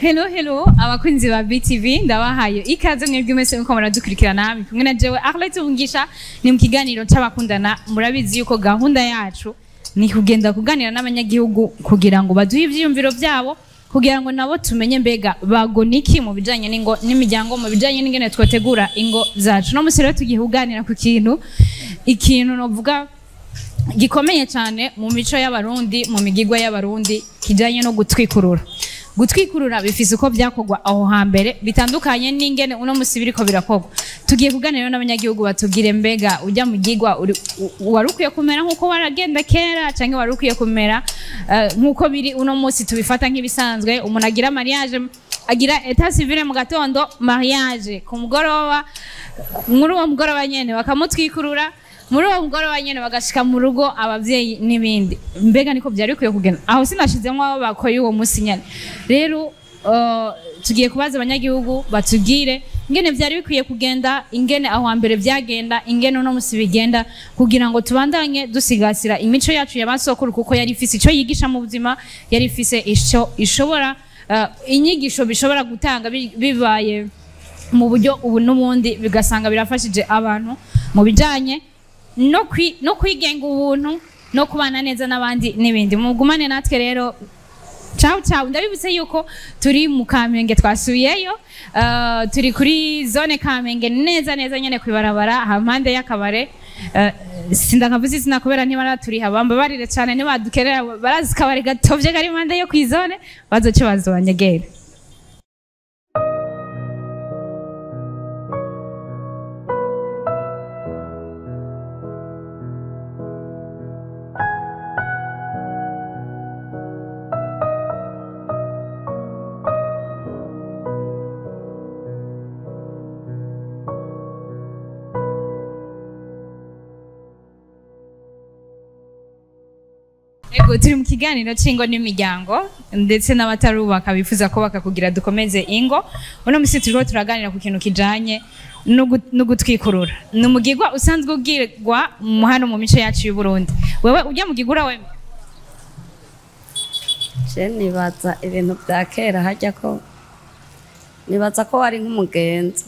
Hello hello, abakunzi ba BTV, ndabahaye ikaze mwebwe mwese muko muradukurikirana. Muri kumwe na jewe Arlette Mugisha, ni mu kiganiro c'abakundana. Murabizi yuko gahunda yacu ni kugenda kuganira n'abanyagihugu kugira ngo baduhe ivyiyumviro vyabo, kugira ngo nabo tumenye mbega bagoniki mu bijanye n'ingo n'imiryango, mu bijanye n'ingene twotegura ingo zacu. No musi rero tugiye kuganira ku kintu, ikintu novuga gikomeye cyane mu mico y'Abarundi, mu migigwa y'Abarundi, kijanye no gutwikurura. Gutwikurura bifise uko vyakorwa aho hambere, bitandukanye n'ingene uno musi biriko birakorwa. Tugiye kuganira n'abanyagihugu batubwire mbega ujya mu gigwa wari ukwiye kumera nk'uko waragenda kera, canke wari ukwiye kumera nk'uko biri uno musi tubifata nk'ibisanzwe. Umuntu agira mariage, agira état civil mu gatondo, mariage ku mugoroba, muri uwo mugoroba nyene bakamutwikurura, muri uwo mugoroba nyene bagashika mu rugo abavyeyi n'ibindi. Mbega niko vyari bikwiye kugenda? Aho sinashizemwo abo bakoye uwo musi nyene. Rero tugiye kubaza abanyagihugu batubwire ingene vyari bikwiye kugenda, ingene aho hambere vyagenda, ingene uno musi bigenda, kugira ngo tubandanye dusigasira imico yacu ya basokuru, kuko yari ifise ico yigisha mu buzima, yari ifise ico ishobora, inyigisho bishobora gutanga bibaye mu buryo ubu n'ubundi, bigasanga birafashije abantu mu bijanye no kwigenga ubuntu no kubana neza n'abandi n'ibindi. Mugumane natwe rero. Ciao ciao. Ndabibutse yuko turi mu Kamenge, twasubiyeyo, turi kuri zone Kamenge neza neza nyene kwibarabara hampande y'akabare. Sindakavuze izina kubera ntibaraturiha, bambabarire cyane ntibadukerera, barazi kabare gatovye kari impande yo kwizone, bazoce bazobanyegera. Ego, turi mu kiganiro c'ingo n'imiryango, ndetse n'abatarubaka bifuza ko bakakugira dukomeze ingo. Uno musi turiko turaganira ku kintu kijanye no gutwikurura. Ni umugigwa usanzwe ugirwa mu hano mu mico yacu y'u Burundi. Wewe ujya mu gigura wewe? Je nibaza ibintu bya kera hajya ko nibaza ko wari nk'umugenzi.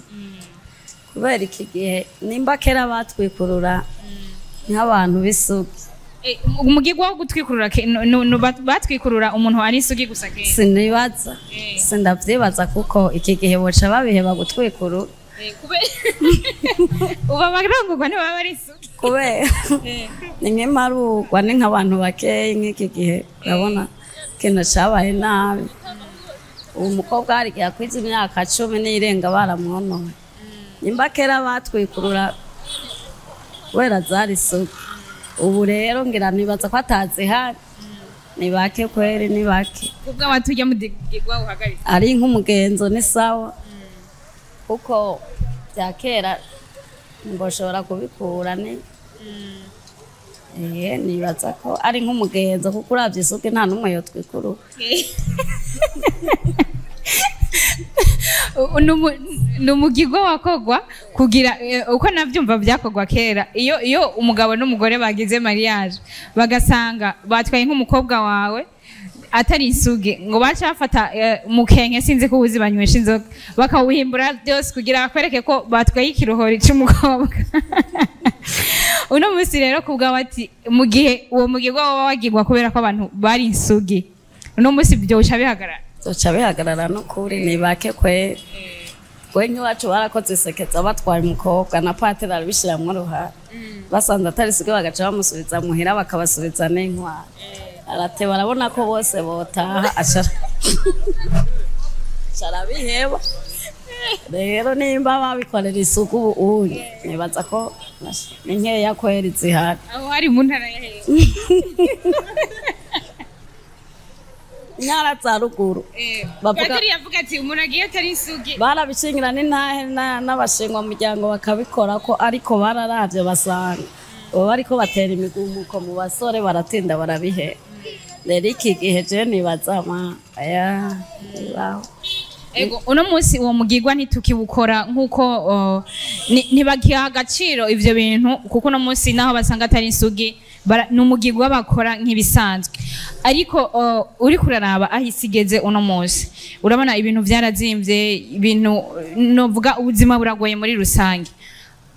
Kubera iki gihe nimba kera batwikurura nk'abantu b'isugi. Umugigwa wo gutwikurura batwikurura umuntu ari isugi gusa kera? Sinibaza. Sindavyibaza kuko iki gihe boca babiheba gutwikurura. Uba barangurwa ntibaba ari isugi. Kubera ni nk'imarugwa, ni nk'abantu bakeyi nk'iki gihe urabona ikintu cabaye nabi. Uwo mukobwa hari igihe akwiza imyaka 10 n'irenga baramwonoye. Nimba kera batwikurura kubera zari isugi, ubu rero ngira nibaza ko atazihari. Ni bake kweri, ni bake. Ubwo abatujya mu gigwa uhagaritse ari nk'umugenzo ni sawa, kuko bya kera ngo ushobora kubikura ni nibaza ko ari nk'umugenzo, kuko uravye isugi nta n'umwe yotwikurura. Ni umugigwa wakogwa kugira, uko navyumva vyakorwa kera, iyo umugabo n'umugore bagize mariage bagasanga batwaye nk'umukobwa wawe atari isugi, ngo baca bafata mukenke, sinzi ko uzi banywesha inzoga, bakawuhimbura byose kugira bakwereke ko batwaye ikirohori c'umukobwa. Uno musi rero kubwa ati mu gihe uwo mugigwa waba wagirwa kubera ko abantu bari isugi, uno musi byoca bihagarara. Byoca bihagarara no kuri ni bake kwe. Kwe nk'iwacu barakoze isekeza batwaye umukobwa na patiri arabishiramwo uruhara. Basanze atari isugi bagaca bamusubiza muhira, bakabasubiza n'inkwano. Arateba arabona ko bose botaha, aca arabiheba. Rero nimba babikorera isuku ubu unye nibaza ko ni nkeya kweri zihari. Aho hari mu ntara ya hehe? Intara za ruguru. Patiri yavuga ati umuntu agiye atari isugi. Barabishingira n'intahe n'abashingwa muryango bakabikora ko, ariko bararavye basanga ubu bariko batera imigumuko mu basore, baratinda barabiheba. Rero iki gihe je nibaza ma aya ibaho. Ego, uno munsi uwo mugigwa ntitukiwukora nkuko ntibagiha agaciro ivyo bintu, kuko uno munsi naho basanga atari isugi, ni umugigwa bakora nk'ibisanzwe. Ariko uri kuraraba aho isi igeze uno munsi, urabona ibintu vyarazimvye, ibintu novuga ubuzima buragoye muri rusange.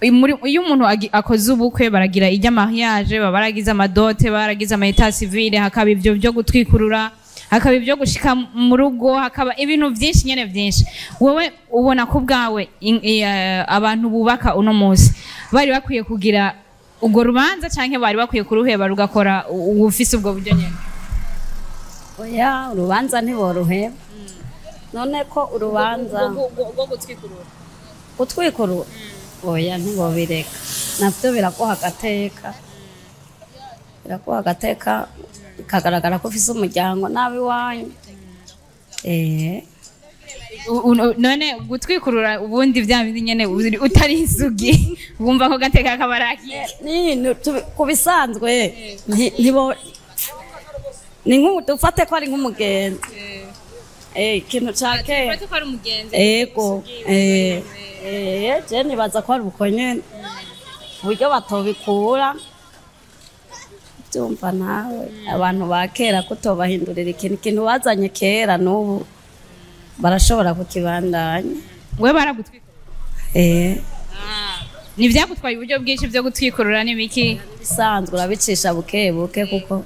Iyo umuntu akoze ubukwe baragira ijya mariage, baba baragize amadote, baragize ama état civil, hakaba ivyo byo gutwikurura, hakaba ibyo gushika mu rugo, hakaba ibintu byinshi nyene byinshi. Wowe ubona ko bwawe abantu bubaka uno munsi bari bakwiye kugira urwo rubanza canke bari bakwiye kuruheba rugakora uwufise ubwo buryo nyene? Oya, urubanza ntiboroheba. None ko urubanza rwo gutwikurura? Gutwikurura, oya, ntibobireka. Navyo biraguha agateka, biraguha agateka, bikagaragara ko ufise umuryango n'ab'iwanyu. None gutwikurura ubundi vya bindi nyene utari isugi, wumva ko gateka kabarakiye? Ku bisanzwe ntibo ni nk'ubu, dufate ko ari nk'umugenzi, ikintu ca kera. Ko ari umugenzi. Ego, je nibaza ko ari uko nyene, uburyo batobikura. Byumva nawe, abantu ba kera kutobahindurira ikintu bazanye kera, n'ubu barashobora kukibandanya. We baragutwikurura? Eh. Ni vyagutwaye uburyo bwinshi byo gutwikurura n'ibiki? Bisanzwe, urabicisha buke buke, kuko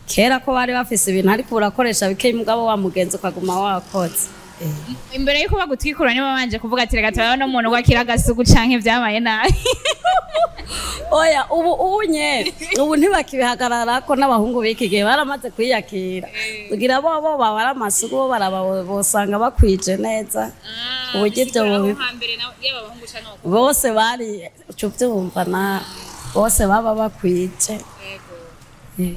kera ko bari bafise ibintu, ariko urakoresha bike, mugabo wa mugenzi ukaguma wakoze. Imbere yuko bagutwikurura nibo babanje kuvuga ati: "Reka turabe n'umuntu wakira agasuku canke vyabaye nabi"? Oya, ubu unye ubu ntibakibihagarara ko n'abahungu b'iki gihe baramaze kwiyakira, kugira bo bo babara amasuku, bo baraba bosanga bakwije neza uburyo ibyo bose bari uca ubyumva na bose baba bakwije.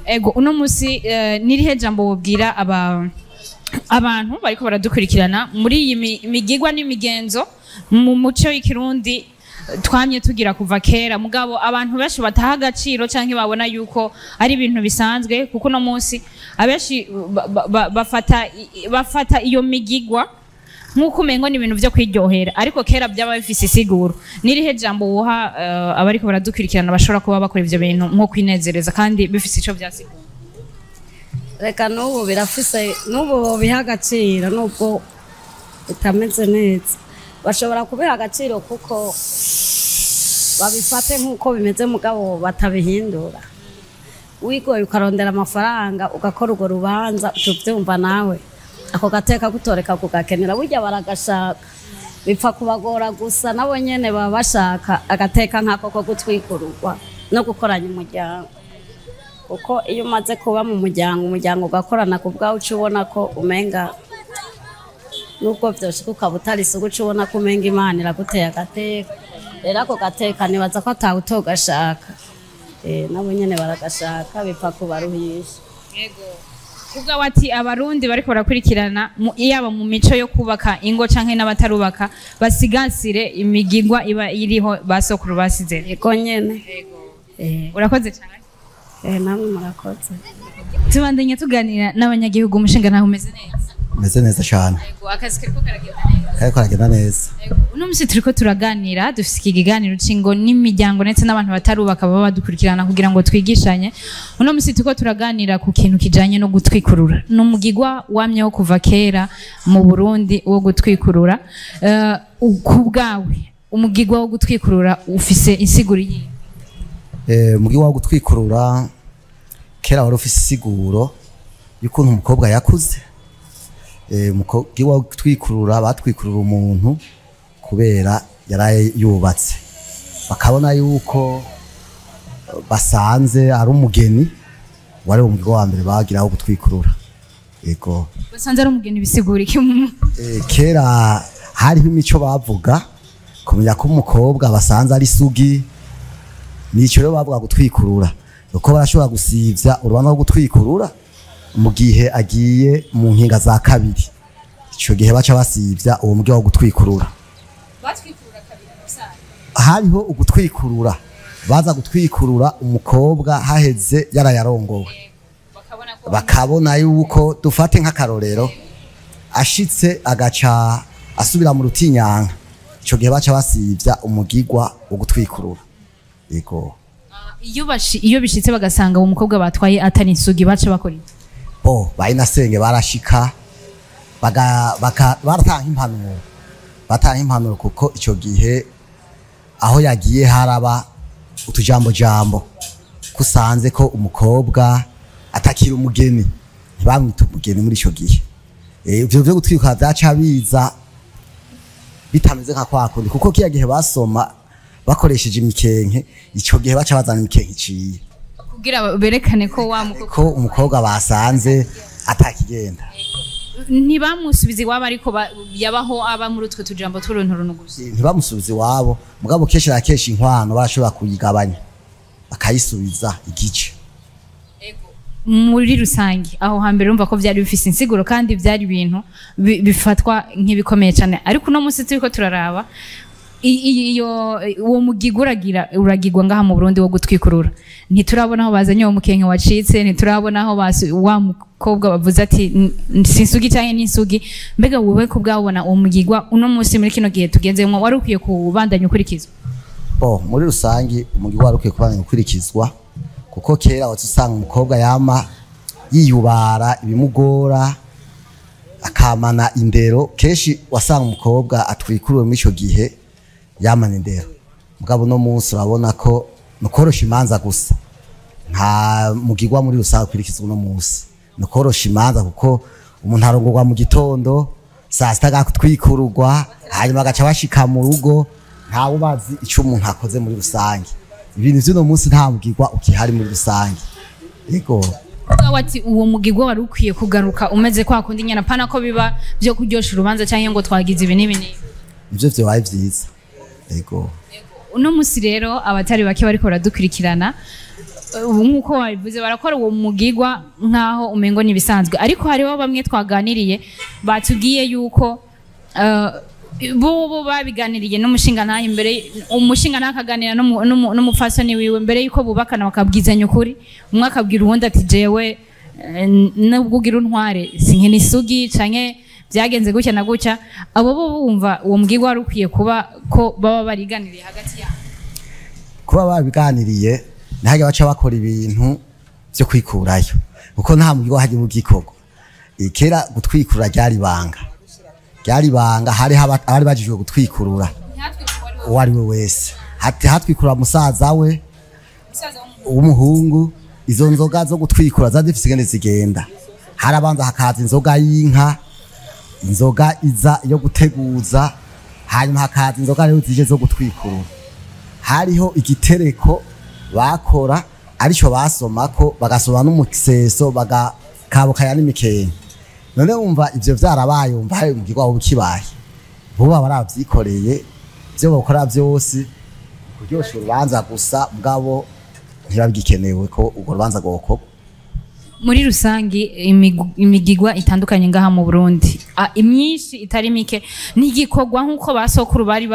Ego, uno musi nirihe jambo wobwira aba abantu bariko baradukurikirana muri iyi migigwa n'imigenzo mu muco w'ikirundi, twamye tugira kuva kera, mugabo abantu benshi bataha agaciro canke babona yuko ari ibintu bisanzwe? Kuko uno munsi abenshi bafata iyo migigwa nk'uko umengo ni ibintu vyo kwiryohera, ariko kera byaba bifise isiguro. Nirihe jambo woha abariko baradukurikirana bashobora kuba bakora ivyo bintu nko kwinezereza kandi bifise ico vyasigura? Reka, n'ubu birafise, n'ubu bobiha agaciro nubwo bitameze neza. Bashobora kubiha agaciro kuko babifate nk'uko bimeze, mugabo batabihindura. Wigoye ukarondera amafaranga ugakora urwo rubanza, uca uvyumva nawe ako gateka kutoreka kugakenera. Burya baragashaka, bipfa kubagora gusa. Nabo nyene baba bashaka agateka nk'ako ko gutwikururwa no gukoranya umuryango, kuko iyo umaze kuba mu muryango, umuryango ugakorana ku bwawe, uca ubona ko umenga nubwo vyoshika ukaba utari isuku, uca ubona ko umenga Imana iraguteye agateka. Rero ako gateka nibaza ko atawe utogashaka. Nabo nyene baragashaka, bipfa kubaruhisha. Ubwo ati abarundi bariko barakurikirana, yaba mu mico yo kubaka ingo canke n'abatarubaka, basigasire imigigwa iba iriho basokuru basize. Yego nyene. Urakoze cyane. Namwe murakoze. Tubandanya tuganira n'abanyagihugu. Umushinga ntaho umeze neza? Meze neza cyane. Yego, akazi kariko karagenda neza? Kariko karagenda neza. Uno musi turiko turaganira, dufise iki kiganiro c'ingo n'imiryango ndetse n'abantu batarubaka baba badukurikirana kugira ngo twigishanye. Uno musi turiko turaganira ku kintu kijanye no gutwikurura. Ni umugigwa wamyeho kuva kera mu Burundi wo gutwikurura. Ku bwawe, umugigwa wo gutwikurura ufise insiguro iyihe? Umugi wo gutwikurura kera wari ufise isiguro y'ukuntu umukobwa yakuze. Umugi wo gutwikurura, batwikurura umuntu kubera yaraye yubatse, bakabona yuko basanze ari umugeni. Wari umugi wa mbere bagira wo gutwikurura, yego. Basanze ari umugeni bisigura iki? Kera hariho imico bavuga kumenya ko umukobwa basanze ari sugi, nico rero bavuga gutwikurura, kuko barashobora gusivya urubanza rwo gutwikurura mu gihe agiye mu nkinga za kabiri. Ico gihe baca basivya uwo mugi wo gutwikurura. Batwikurura kabiri musanze? Hariho ugutwikurura, baza gutwikurura umukobwa haheze yarayarongowe. Bakabona ko Bakabona yuko, dufate nk'akarorero, ashitse agaca asubira mu rutinyanka, ico gihe baca basivya umugigwa wo gutwikurura, yego. Iyo bishitse bagasanga uwo mukobwa batwaye atari isugi, baca bakora iki? Bo bayinasenge barashika baratanga impanuro, batanga impanuro kuko ico gihe aho yagiye haraba utujambo jambo kusanze ko umukobwa atakira umugeni, ntibamwita umugeni muri ico gihe. Ivyo vyo gutwika vyaca biza bitameze nka kwa kundi, kuko kiya gihe basoma bakoresheje imikenke, ico gihe baca bazana imikenke iciye kugira berekane ko wa ko umukobwa basanze atakigenda. Ntibamusubiza iwabo, ariko yabaho aba muri utwo tujambo tw'urunturuntu gusa. Ntibamusubiza iwabo, mugabo kenshi na kenshi inkwano barashobora kuyigabanya bakayisubiza igice. Muri rusange aho hambere urumva ko byari bifise insiguro kandi byari ibintu bifatwa nk'ibikomeye cyane, ariko uno munsi turiko turaraba iyo uwo mugigwa uragirwa ngaha mu Burundi wo gutwikurura, ntiturabona aho bazanye uwo mukenke wacitse, ntiturabona aho wa mukobwa bavuze ati sinsugi canke n'insugi. Mbega wowe ko bwabona uwo mugigwa uno munsi muri kino gihe tugezemwo wari ukwiye kubandanya ukurikizwa? Bo muri rusange umugigwa wari ukwiye kubandanya ukurikizwa, kuko kera watusanga umukobwa yama yiyubara ibimugora akamana indero. Kenshi wasanga umukobwa atwikuruwe muri ico gihe yamana indero, mugabo no munsi urabona ko nukorosha imanza gusa, nta mugigwa muri rusange ukurikizwa uno munsi. Nukorosha imanza kuko umuntu arongorwa mu gitondo saa sita agatwikururwa, hanyuma agaca bashika mu rugo ntawe ubazi ico umuntu akoze muri rusange. Ibintu vy'uno munsi nta mugigwa ukihari muri rusange. Yego, wati uwo mugigwa wari ukwiye kugaruka umeze kwa kundi nyana, pana ko biba byo kuryosha urubanza canke ngo twagize ibi n'ibi n'ibi. Nivyo vyobaye vyiza. Yego. Uno munsi rero abatari bake bariko baradukurikirana, nkuko wabivuze barakora uwo mugigwa nkaho umengo nibisanzwe, ariko hariho bamwe twaganiriye batubwiye yuko bo babiganiriye n'umushinga imbere, umushinga nakaganira n'umupfasoni wiwe mbere yuko bubakana, bakabwizanya ukuri, umwe akabwira uwundi ati jewe nubwo ugira untware sinkena isugi canke byagenze gutya na gutya. Abo bo bumva uwo mugigwa wari ukwiye kuba ko baba bariganiriye hagati yabo. Kuba babiganiriye ntihage baca bakora ibintu vyo kwikurayo, kuko nta mugigwa hagiye ugikorwa. Kera gutwikura ryari ibanga, ryari ibanga, hari abari bajijwe gutwikurura uwo ari we wese. Hatwikurura musaza we w'umuhungu. Izo nzoga zo gutwikura zari zifise ingene zigenda, harabanza hakaza inzoga y'inka, inzoga iza yo guteguza, hanyuma hakaza inzoga rero zije zo gutwikurura. Hariho igitereko bakora arico basomako, bagasoma n'umuseso, bagakabukaya n'imikenke. None wumva ivyo vyarabaye, wumva hari umugigwa ukibaye, bo baravyikoreye ivyo bakora vyose kuryosha urubanza gusa, mugabo ntibabigikenewe ko urwo rubanza rwokorwa. Muri rusangi imigigwa itandukanye ngaha mu Burundi, imyinshi itari mike ntigikorwa nkuko basokuru bari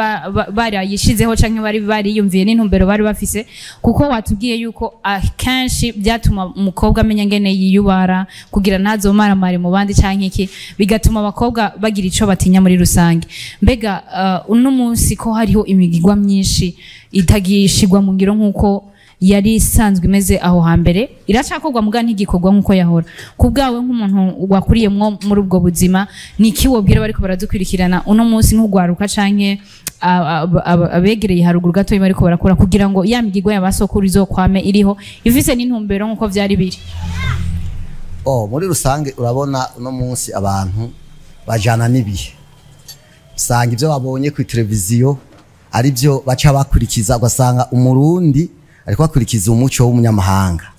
barayishizeho canke bari bariyumviye n'intumbero bari bafise, kuko watubwiye yuko akenshi byatuma umukobwa amenya ngene yiyubara kugira ntazomaramare mu bandi canke iki, bigatuma abakobwa bagira ico batinya muri rusange. Mbega uno munsi ko hariho imigigwa myinshi itagishigwa mu ngiro nkuko yari isanzwe imeze aho hambere, iracakorwa muga ntigikorwa nkuko yahora. Kubwawe nk'umuntu wakuriyemwo muri ubwo buzima, niki wobwira bariko baradukurikirana uno munsi nk'ugwaruka canke abegereye haruguru gato bariko barakora, kugira ngo ya migigwa y'abasokuru izokwame iriho ifise n'intumbero nkuko vyari biri? Muri rusange urabona uno munsi abantu bajana n'ibihe, usanga ivyo babonye ku televiziyo ari byo baca bakurikiza, ugasanga umurundi ariko akurikiza umuco w'umunyamahanga.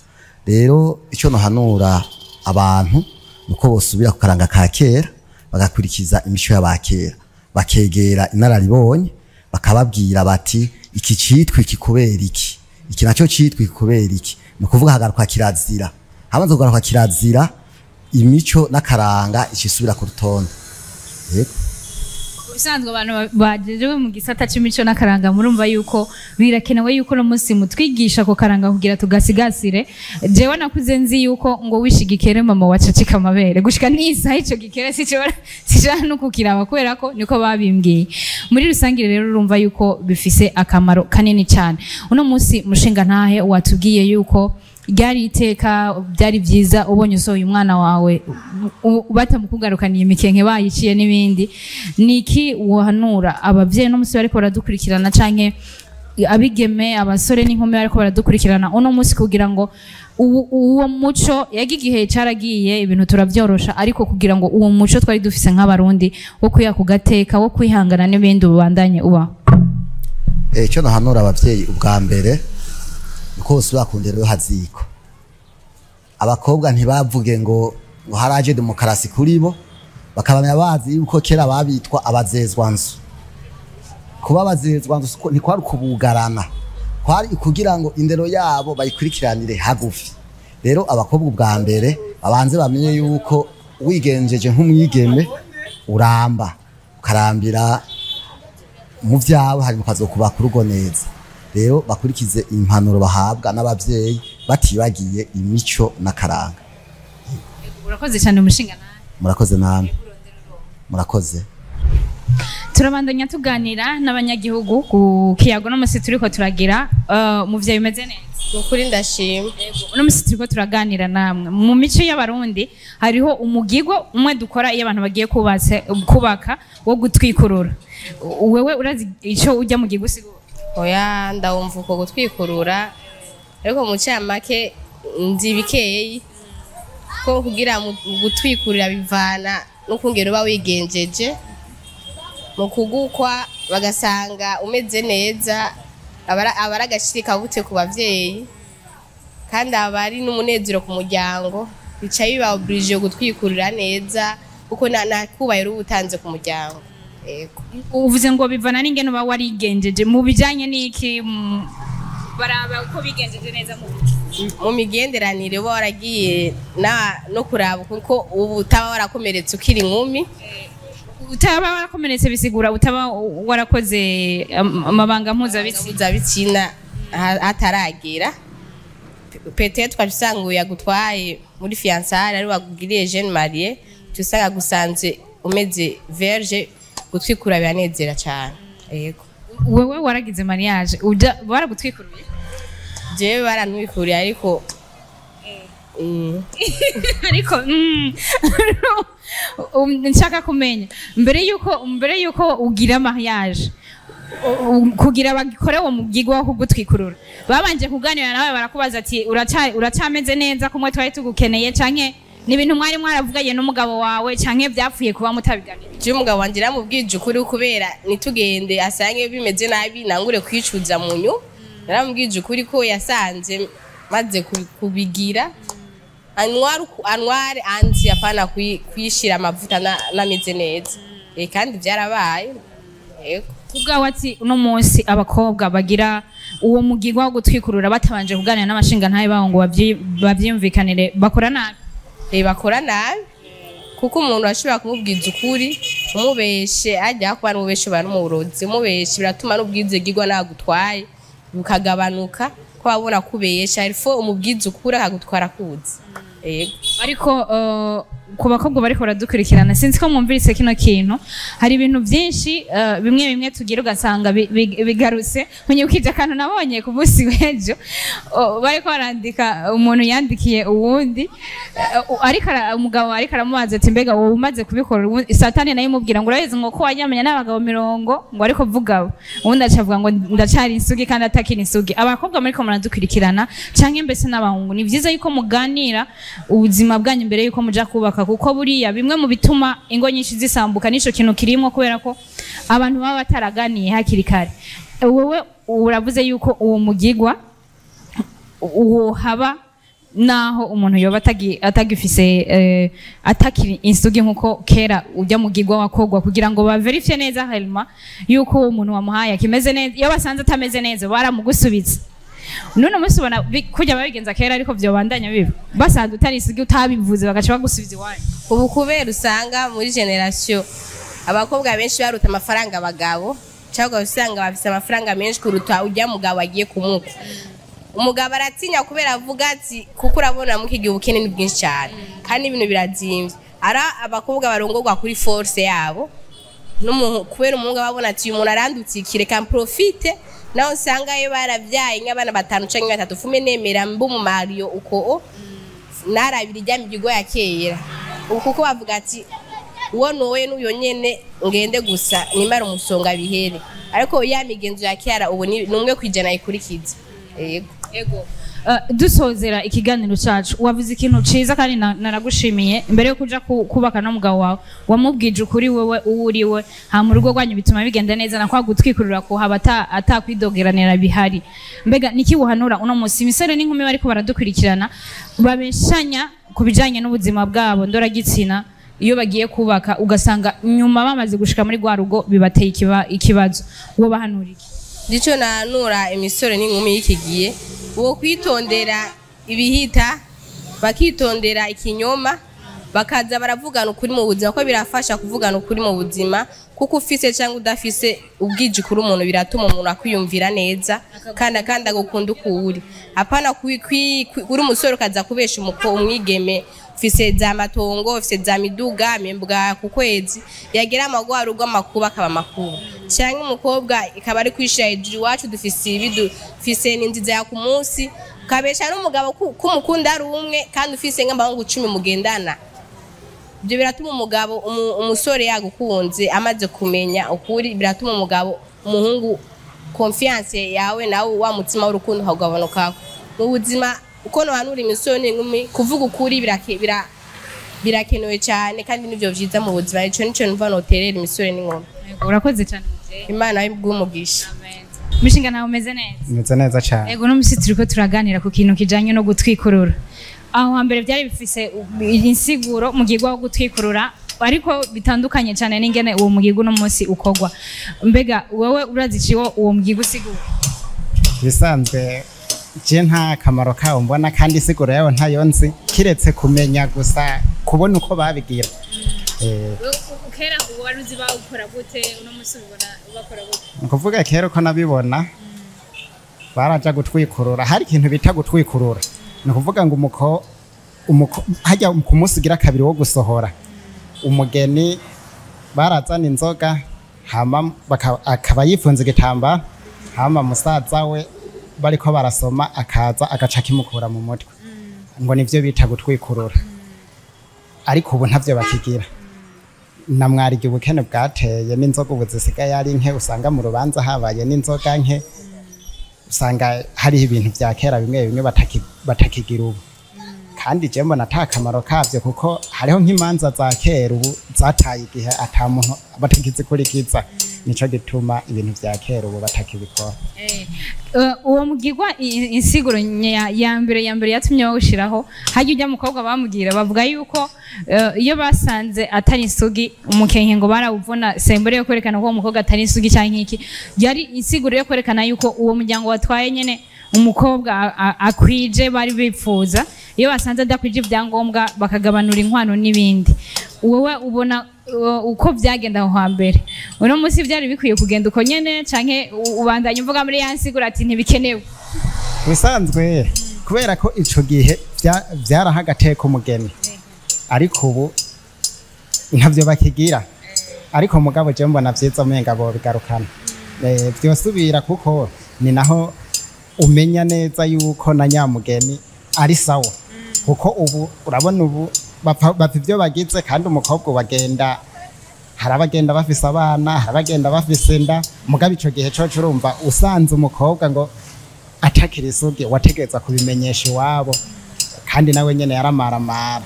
Rero ico nohanura abantu nuko bosubira ku karanga ka kera, bagakurikiza imico y'abakera, bakegera inararibonye, bakababwira bati iki citwa iki kubera iki, iki naco citwa iki kubera iki. Ni ukuvuga hagaruka kirazira, hamaze kugaruka kirazira, imico n'akaranga icisubira ku rutonde. Yego. Ubusanzwe abantu bajejewe mu gisata c'imico n'akaranga murumva yuko birakenewe yuko no munsi mutwigisha ko karanga kugira tugasigasire. Jewe nakuze nzi yuko ngo wishigikere mama waceceka amabere, gushika nisa ico gikere sishobora no kukiraba kubera ko niko babimbwiye. Muri rusange rero urumva yuko bifise akamaro kanini cyane. Uno munsi mushinga ntahe watubwiye yuko Ryari iteka, byari byiza ubonye usohoye umwana wawe batamukugarukaniye imikenke bayiciye n'ibindi. Niki wohanura abavyeyi no musi bariko baradukurikirana, canke abigeme, abasore n'inkumi bariko baradukurikirana uno munsi, kugira ngo uwo muco yaga, igihe caragiye, ibintu turavyorosha, ariko kugira ngo uwo muco twari dufise nk'Abarundi wo kwiha ku gateka, wo kwihangana n'ibindi, ubandanye ubaho? Icyo nahanura abavyeyi ubwa mbere nuko bosubira ku ndero yo haziko. Abakobwa ntibavuge ngo haraje demokarasi kuri bo, bakabamya bazi yuko kera babitwa abazezwanzu. Kuba abazezwanzu ntikwari ukubugarana, kwari kugira ngo indero yabo bayikurikiranire hagufi. Rero abakobwa ubwa mbere babanze bamenye yuko wigenjeje nk'umwigeme uramba, ukarambira mu vyawe, hanyuma ukazokubaka urugo neza. Rero bakurikize impanuro bahabwa n'abavyeyi, batibagiye imico n'akaranga. Urakoze cyane, umushinga nawe. Murakoze namwe, murakoze. Turabandanya tuganira n'abanyagihugu ku kiyago no musi turiko turagira. Muvyeyi, bimeze neza? Nukuri ndashima. Uno musi turiko turaganira namwe. Mu mico y'Abarundi hariho umugigo umwe dukora iyo abantu bagiye kubatse kubaka, wo gutwikurura. Wewe urazi ico ujya mu gigo usigura? Oya, ndawumva uko gutwikurura, ariko mu ncamake nzi bikeyi ko kugira mu gutwikurura bivana n'ukungera uba wigenjeje mu kugukwa, bagasanga umeze neza, aba ari agashirika bute ku bavyeyi, kandi aba ari n'umunezero ku muryango. Bica biba obligé gutwikurura neza, kuko na kubahiro uba utanze ku muryango. Yego. Uvuze ngo bivana n'ingene uba warigenjeje mu bijanye n'iki? Baraba uko bigenjeje neza mu biki? Mu migenderanire uba waragiye no kuraba kuko ubu utaba warakomeretse ukiri inkumi. Utaba warakomeretse bisigura utaba warakoze amabanga mpuzabitsina? Mpuzabitsina hataragera. Peut-être twaca usanga uyu yagutwaye muri fiançailles ari wagugiriye jeune mariée, usanga agusanze umeze vierge. Gutwikura biranezera cyane, yego. Wewe waragize mariage, uja baragutwikuruye? Jewe barantwikuriye, ariko Ariko nshaka kumenya mbere yuko ugira mariage, kugira bagikore uwo mugigwa wo kugutwikurura, babanje kuganira nawe, barakubaza ati uracameze neza kumwe twari tugukeneye, canke ni ibintu mwari mwaravuganye n'umugabo wawe, canke vyapfuye kuba mutabiganira? Jewe umugabo wanje naramubwije ukuri, kubera nitugende asange bimeze nabi nangure kwicuza munyu. Naramubwije ukuri ko yasanze maze kubigira anware anware anzi apana kwishira amavuta nameze neza. Kandi byarabaye, yego. Kubwawe ati uno munsi abakobwa bagira uwo mugigwa wo gutwikurura batabanje kuganira n'abashingantahe babo ngo bavyiyumvikanire, bakora nabi? Bakora nabi, kuko umuntu ashobora kumubwiza ukuri, umubeshe ajya kuba n'umubeshe uba n'umurozi. Umubeshe biratuma n'ubwizigirwa nagutwaye bukagabanuka, ko wabona kubesha. Ariko umubwiza ukuri akagutwara kuzi, yego. Ariko ku bakobwa bariko baradukurikirana, sinzi ko mwumvise kino kintu. Hari ibintu byinshi bimwe bimwe tugira ugasanga bigarutse. Munyibukije akantu nabonye ku munsi w'ejo. Bariko barandika, umuntu yandikiye uwundi, ariko umugabo ariko aramubaza ati: "Mbega wowe umaze kubikora?" Satani nayo imubwira ngo: "Urabizi ngo ko wajyamenya n'abagabo 40," ngo ariko vuga abo. Uwundi aca avuga ngo: "Ndacari insugi," kandi atakiri insugi. Abakobwa muriko muradukurikirana, canke mbese n'abahungu, ni vyiza yuko muganira ubuzima bwanyu mbere yuko muja kubaka, kuko buriya bimwe mu bituma ingo nyinshi zisambuka nico kintu kirimwo, kubera ko abantu baba bataraganiye hakiri kare. Wowe uravuze yuko uwo mugigwa uwo haba naho umuntu yoba atagifise atakiri insugi nkuko kera ujya mugigwa wakogwa kugira ngo baverifye neza helma yuko uwo muntu wamuhaye akimeze neza. Iyo basanze atameze neza baramugusubiza. None umunsi ubona kurya babigenza kera, ariko vyobandanya biba basanze utari isugi utabivuze, bagaca bagusubiza iwanyu? Ubu kubera usanga muri génération abakobwa benshi baruta amafaranga abagabo, cyangwa usanga bafise amafaranga menshi kuruta ujya mugabo agiye kumukwa, umugabo aratinya, kubera avuga ati kuko urabona mu gihe ubukene ni bwinshi cyane kandi ibintu birazimvye. Ara abakobwa barongorwa kuri force yabo, kubera umuhungu ababona ati uyu muntu arandutse, reka mprofite. Naho usanga yo baravyaye nk'abana batanu canke batatu, fume nemera mbe umumariyo uko narabira ijya migigo ya kera. Ubu kuko bavuga ati uwo noye n'uyo nyene ngende gusa nimara umusonga bihere, ariko ya migenzo ya kera ubu ni 1% ikurikiza. Yego. Ego. Dusozera ikiganiro cacu, wavuze ikintu ciza kandi naragushimiye. Imbere yo kuja kubaka n'umugabo wawe wamubwije ukuri wewe uwo uriwe, hama urugo rwanyu bituma bigenda neza na kwa gutwikurura ko haba atakwidogeranira bihari. Mbega niki wuhanura uno musi imisore n'inkumi bariko baradukurikirana babeshanya ku bijanye n'ubuzima bwabo ndoragitsina, iyo bagiye kubaka ugasanga nyuma bamaze gushika muri rwa rugo bibateye ikibazo, wo bahanura iki? Ndico nanura imisore n'inkumi y'iki gihe wo kwitondera ibihita, bakitondera ikinyoma, bakaza baravugana ukuri mu buzima, ko birafasha kuvugana ukuri mu buzima, kuko ufise cyangwa udafise ubwiji kuri umuntu biratuma umuntu akwiyumvira neza kandi agukunda uko uri. Apana kuri umusore ukaza kubesha umwigeme ufise za matongo, ufise za miduga membwa ku kwezi, yagira amagwara urwo amakuba akaba makuba, cyangwa umukobwa ikaba ari kwishira hejuru iwacu dufise ibi dufise n'inziza ya ku munsi, ukabesha n'umugabo kumukunda ari umwe kandi ufise nk'abahungu 10 mugendana. Ibyo biratuma umugabo umusore yagukunze amaze kumenya ukuri, biratuma umugabo umuhungu confiance yawe nawe wa mutima w'urukundo ukagabanuka mu buzima. Uko nohanura imisore n'inkumi kuvuga ukuri birakenewe cyane kandi nivyo vyiza mu buzima. Ico nico numva noterera imisore n'inkumi. Yego, urakoze cyane muvyeyi. Imana y'ubwumugisha. Mishinga nawe umeze neza? Meze neza cyane. Yego, no musi turiko turaganira ku kintu kijanye no gutwikurura. Aho hambere byari bifise insiguro mugigwa wo gutwikurura, ariko bitandukanye cyane n'ingene uwo mugigwa uno munsi ukogwa. Mbega wewe urazi ciwo uwo mugigwa usigura? Bisanzwe je nta kamaro kawo mbona, kandi isiguro yawo ntayo nzi, kiretse kumenya gusa kubona uko babigira. Kera ubu wari uzi bawukora gute, uno munsi ubona bakora gute? Ni ukuvuga kera uko nabibona baraja gutwikurura, hari ikintu bita gutwikurura. Ni ukuvuga ngo umuko hajya ku munsi ugira kabiri wo gusohora umugeni, barazana inzoga hama akaba yifunze igitambara, hama musaza we bariko barasoma akaza agaca kimukura mu mutwe, ngo nivyo bita gutwikurura. Ariko ubu ntavyo bakigira. Namwarige ubukene bwateye n'inzoga ubu zisigaye ari nke, usanga mu rubanza habaye n'inzoga nke, usanga hariho ibintu vya kera bimwe bimwe batakigira ubu. Kandi je mbona ata kamaro kavyo, kuko hariho nk'imanza za kera ubu zataye igihe ata muntu batakizikurikiza. Nico gituma ibintu vya kera ubu batakibikora. Uwo mugigwa insiguro ya mbere yatumye bawushiraho, hajya ujya mukobwa bamugira bavuga yuko iyo basanze atari isugi umukenke ngo barawuvuna sembure yo kwerekana ko uwo mukobwa atari isugi canke iki, yari insiguro yo kwerekana yuko uwo muryango watwaye nyene umukobwa akwije bari bipfuza. Iyo basanze adakwije ibyangombwa bakagabanura inkwano n'ibindi. Wowe ubona uko byagenda aho hambere, uno munsi byari bikwiye kugenda uko nyene canke ubandanya uvuga muri ya nsiguro ati ntibikenewe? Bisanzwe kubera ko ico gihe vyarahagateka umugeni, ariko ubu ntavyo bakigira. Ariko mugabo je mbona vyiza umenga bo bigarukana, vyosubira, kuko ni naho umenya neza yuko na nyamugeni ari sawa. Kuko ubu urabona ubu bapfa ivyo bagize, kandi umukobwa bagenda harabagenda bafise abana, harabagenda bafise inda. Mugabo ico gihe coco urumva usanze umukobwa ngo atakiri isugi wategereza kubimenyesha iwabo, kandi nawe nyene yaramaramara,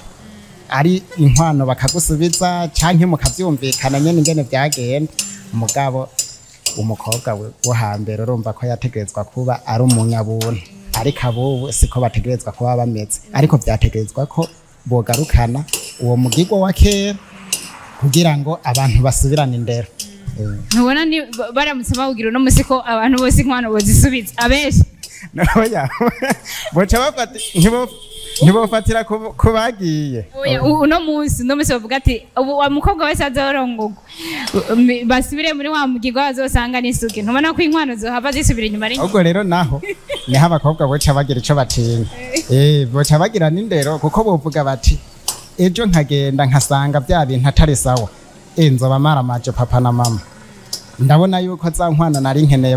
ari inkwano bakagusubiza canke mukavyumvikana nyene ingene vyagenda. Mugabo umukobwa wo hambere urumva ko yategerezwa kuba ari umunyabuntu, ariko abubu siko bategerezwa kuba bameze. Ariko vyategerezwa ko bogarukana uwo mugigwa wa kera kugira ngo abantu basubirane indero. Ntubona ni baramutse bawugira uno musi ko abantu bose inkwano bozisubiza abenshi? Oya, boca bafata ntibofatira ku bagiye. Uno munsi bavuga ati ubu wa mukobwa wese azorongorwa basubire muri wa mugigwa bazosanga n'isugi. Ntubona ko inkwano zohava zisubira inyuma ari? Ubwo rero naho niho abakobwa boca bagira ico batinya. Boca bagira n'indero, kuko bovuga bati ejo nkagenda nkasanga bya bintu atari sawa, nzoba maramaje papa na mama. Ndabona yuko za nkwano nari nkeneye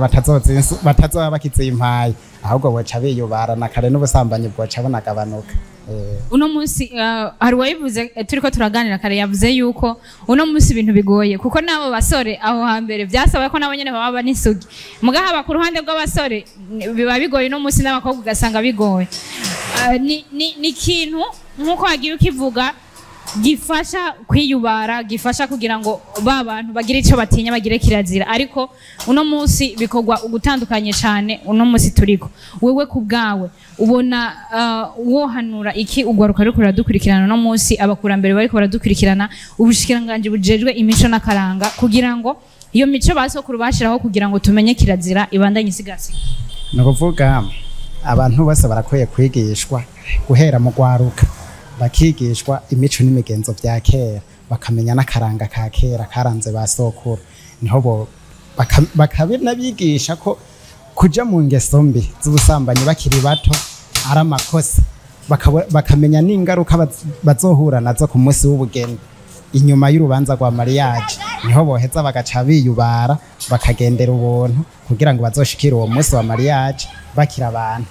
batazoba bakizimpaye, ahubwo boca biyubara na kare n'ubusambanyi bwoca bunagabanuka. Uno munsi hari uwabivuze, turiko turaganira kare, yavuze yuko uno munsi ibintu bigoye kuko n'abo basore aho hambere byasaba ko nabo nyene baba n'isugi, muga haba ku ruhande rw'abasore biba bigoye, uno munsi n'abakobwa ugasanga bigoye. Ni ikintu nk'uko wagiye ukivuga gifasha kwiyubara, gifasha kugira ngo ba bantu bagire icyo batinya, bagire kirazira, ariko uno munsi bikorwa ugutandukanye cyane. Uno munsi turiko, wewe ku bwawe ubona wohanura iki ugwaruka ruriko ruradukurikirana uno munsi, abakurambere bariko baradukurikirana, ubushikiranganji bujejwe imico n'akaranga, kugira ngo iyo mico basokuru bashiraho kugira ngo tumenye kirazira ibandanye isigasira? Ni ukuvuga abantu bose barakwiye kwigishwa guhera mu rwaruka, bakigishwa imico n'imigenzo bya kera, bakamenya n'akaranga ka kera karanze ba sokuru. Niho bo bakabinabigisha ko kuja mu ngeso mbi z'ubusambanyi bakiri bato ari amakosa, bakamenya n'ingaruka bazohura nazo ku munsi w'ubugeni inyuma y'urubanza rwa mariage. Niho boheza bagaca biyubara, bakagendera ubuntu kugira ngo bazoshikire uwo munsi wa mariage bakiri abantu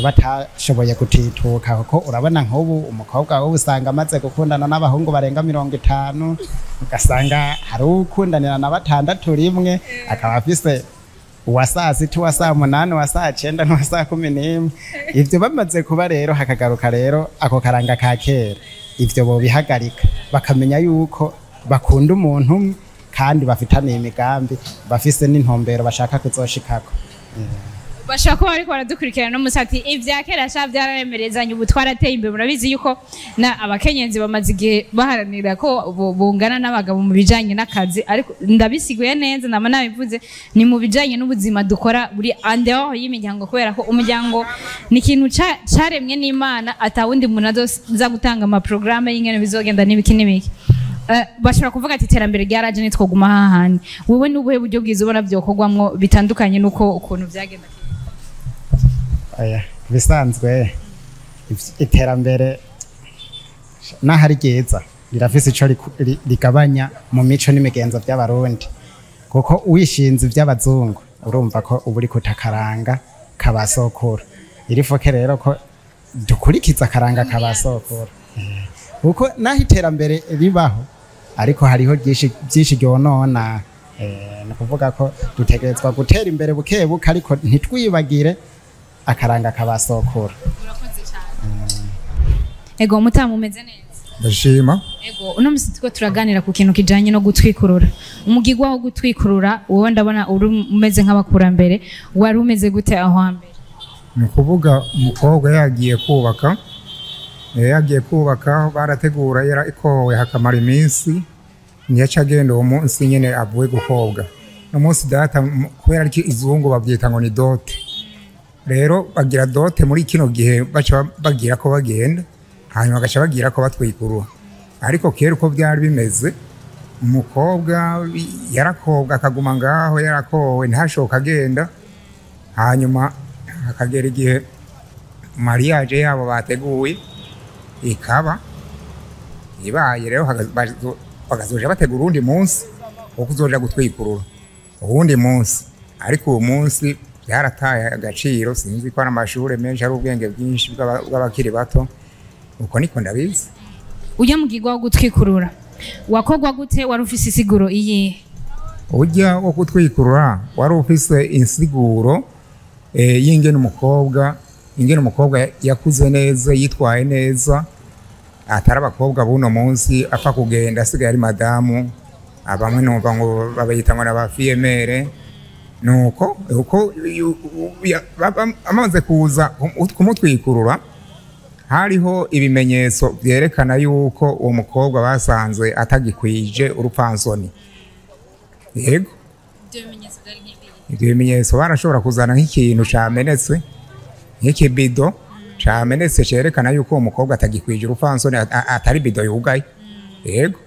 batashoboye gutituka. Kuko urabona nk'ubu umukobwa wowe usanga amaze gukundana n'abahungu barenga 50, ugasanga hari uwukundanira na 6 rimwe, akaba afise uwa saa 6, uwa saa 8, uwa saa 9 n'uwa saa 11. Ivyo bamaze kuba rero hakagaruka rero ako karanga ka kera, ivyo bobihagarika, bakamenya yuko bakunda umuntu umwe kandi bafitaniye imigambi, bafise n'intumbero bashaka kuzoshikako. Bashobora kuba bariko baradukurikirana no munsi ati ivya kera sha byararemerezanye, ubu twarateye imbere. Murabizi yuko na abakenyezi bamaze igihe baharanira ko bungana n'abagabo mu bijanye n'akazi, ariko ndabisiguye neza, nama nabivuze, ni mu bijanye n'ubuzima dukora buri en dehors y'imiryango, kubera ko umuryango ni ikintu caremwe n'Imana, atawundi muntu azoza gutanga amaprograme y'ingene bizogenda n'ibiki n'ibiki. Bashobora kuvuga ati iterambere ryaraje nitwoguma hahandi. Wewe n'ubuhe buryo bwiza ubona vyokorwamwo bitandukanye n'uko ukuntu vyagenda? Oya, bisanzwe iterambere n'ahari ryiza rirafise ico rigabanya mu mico n'imigenzo by'Abarundi, kuko wishinze ivy'abazungu urumva ko uba uriko utakaranga kabasokura. Irifoke rero ko dukurikiza akaranga kabasokura, kuko naho iterambere ribaho ariko hariho byinshi ryonona. Ni ukuvuga ko dutegerezwa gutera imbere buke buke, ariko ntitwibagire akaranga kabasokura. Urakoze cyane. Ego mutamu, umeze neza? Ndashima. Ego, uno musi turiko turaganira ku kintu kijanye no gutwikurura, umugigwa wo gutwikurura. Wowe ndabona uri umeze nk'abakurambere, wari umeze gute aho hambere? Ni ukuvuga umukobwa yagiye kubaka, barategura, yarikowe hakamara iminsi, ntiyaca agenda uwo munsi nyene avuye gukobwa. No munsi data kubera ari izungu babyita ngo ni dote. Rero bagira dote muri kino gihe baca bagira ko bagenda, hanyuma bagaca bagira ko batwikurura. Ariko kera uko byari bimeze, umukobwa yarakobwa akaguma ngaho yarakowe, ntashoka agenda, hanyuma hakagera igihe mariage yabo bateguye ikaba ibaye, rero bakazoja bategura uwundi munsi wo kuzoja gutwikurura uwundi munsi. Ariko uwo munsi byarataye agaciro, sinzi ko ari amashure menshi, ari ubwenge bwinshi bw'abakiri bato, uko niko ndabizi. Ujya mugigwa wo gutwikurura wakorwa gute? Wari ufise isiguro iyihe? Ujya wo gutwikurura wari ufise insiguro y'ingene umukobwa yakuze neza, yitwaye neza, atari abakobwa buno munsi apfa kugenda asigaye ari madamu, abamwe numva ngo babayita ngo n'aba fiyemere. Nuko uko amaze kuza kumutwikurura, hariho ibimenyetso byerekana yuko uwo mukobwa basanze atagikwije urupfansoni. Yego, ibyo bimenyetso barashobora kuzana nk'ikintu camenetse, nk'ikibido camenetse cerekana yuko uwo mukobwa atagikwije urupfansoni, atari bido yugaye. Yego.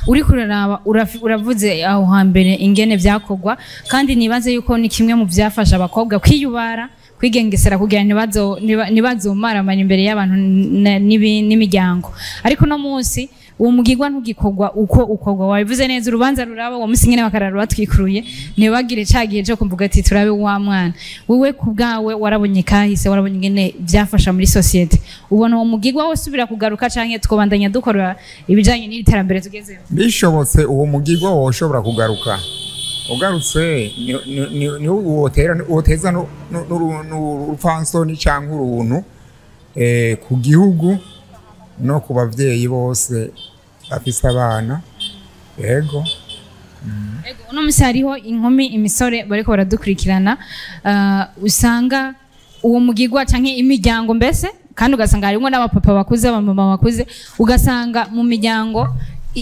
Uri kuraraba uravuze aho hambere ingene vyakorwa, kandi nibaze yuko ni kimwe mu vyafasha abakobwa kwiyubara, kwigengesera kugira ntibazomaramana imbere y'abantu n'imiryango. Ariko no munsi Uwo mugigwa ntugikorwa uko ukorwa, wabivuze neza, urubanza ruraba uwo musi nyene bakarara batwikuruye, ntibagire ca gihe co kuvuga ati turabe wa mwana. Wewe ku bwawe warabonye kahise, warabonye ingene vyafasha muri société, ubona uwo mugigwa wose usubira kugaruka canke twobandanya dukora ibijanye n'iri terambere tugezemo? Bishobotse uwo mugigwa woshobora kugaruka. Ugarutse ni wotera woteza n'urupfansoni canke uruntu ku gihugu no ku bavyeyi bose bafise abana. Yego. Ego, uno musi hariho inkumi, imisore bariko baradukurikirana, usanga uwo mugigwa canke imiryango mbese, kandi ugasanga harimwo n'abapapa bakuze, abamama bakuze, ugasanga mu miryango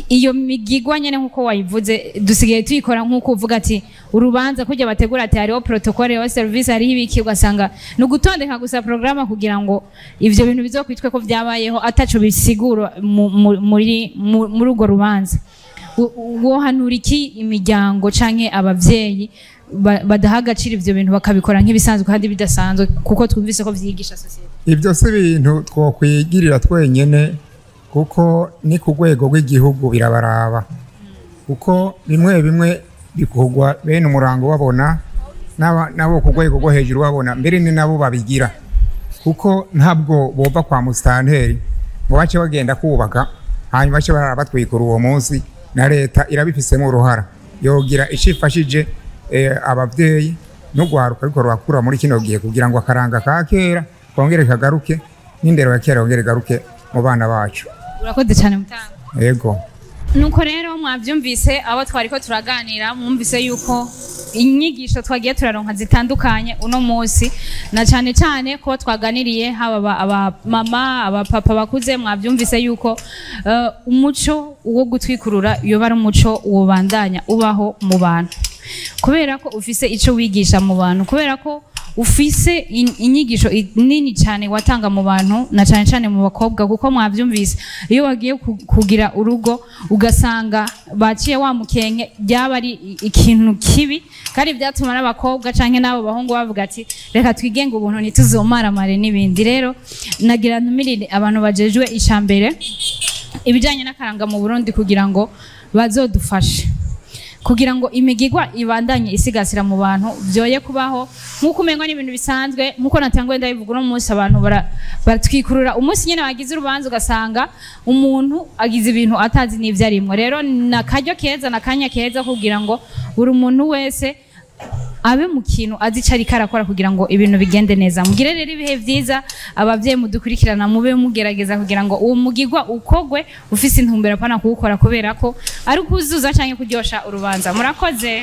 iyo migigwa nyene nkuko wayivuze dusigaye tuyikora nkuko uvuga ati urubanza kujya bategura ati hariho protocole, hariho service, hariho ibiki, ugasanga ni ugutondeka gusa programme kugira ngo ivyo bintu bizokwitwe ko vyabayeho ataco bisigura muri urwo rubanza. Wohanura iki imiryango canke abavyeyi badaha agaciro ivyo bintu, bakabikora nk'ibisanzwe kandi bidasanzwe, kuko twumvise ko vyigisha société? Ibyo si ibintu twokwigirira twenyene, kuko ni ku rwego rw'igihugu birabaraba, kuko bimwe bimwe bikorwa bene umurango babona, n'abo ku rwego rwo hejuru babona, mbere ni nabo babigira, kuko ntabwo bova kwa musitanteri ngo bace bagenda kubaka hanyuma bace barara batwikura uwo munsi. Na leta irabifisemo uruhara, yogira icifashije abavyeyi n'urwaruka ariko rurakura muri kino gihe, kugira ngo akaranga ka kera kongere kagaruke, n'indero ya kera yongere igaruke mu bana bacu. Urakoze cyane, mutanga. Yego. Nuko rero mwavyumvise abo twariko turaganira, mwumvise yuko inyigisho twagiye turaronka zitandukanye uno munsi, na cyane cyane ko twaganiriye haba aba mama, abapapa bakuze, mwavyumvise yuko umuco wo gutwikurura yoba ari umuco wobandanya ubaho mu bantu, kubera ko ufise ico wigisha mu bantu, kubera ko ufise inyigisho nini cyane watanga mu bantu, na cyane cyane mu bakobwa, kuko mwavyumvise iyo wagiye kugira urugo ugasanga baciye wa mukenke, byaba ari ikintu kibi, kandi byatuma n'abakobwa canke n'abo bahungu bavuga ati reka twigenge ubuntu ntituzomaramare n'ibindi. Rero nagira ntumirire abantu bajejwe icambere ibijanye n'akaranga mu Burundi kugira ngo bazodufashe kugira ngo imigigwa ibandanye isigasira mu bantu, byoye kubaho nk'uko umengo n'ibintu bisanzwe. Nk'uko natanguye ndabivuga, uno munsi abantu baratwikurura umunsi nyene bagize urubanza, ugasanga umuntu agize ibintu atazi n'ivyo arimwo. Rero ni akaryo keza n'akanya keza kugira ngo buri muntu wese abe mu kintu azi ico ariko arakora kugira ngo ibintu bigende neza. Mugire rero ibihe vyiza, abavyeyi mudukurikirana, mube mugerageza kugira ngo uwo mugigwa ukogwe ufise intumbero, apana kuwukora kubera ko ari ukuzuza canke kuryosha urubanza. Murakoze.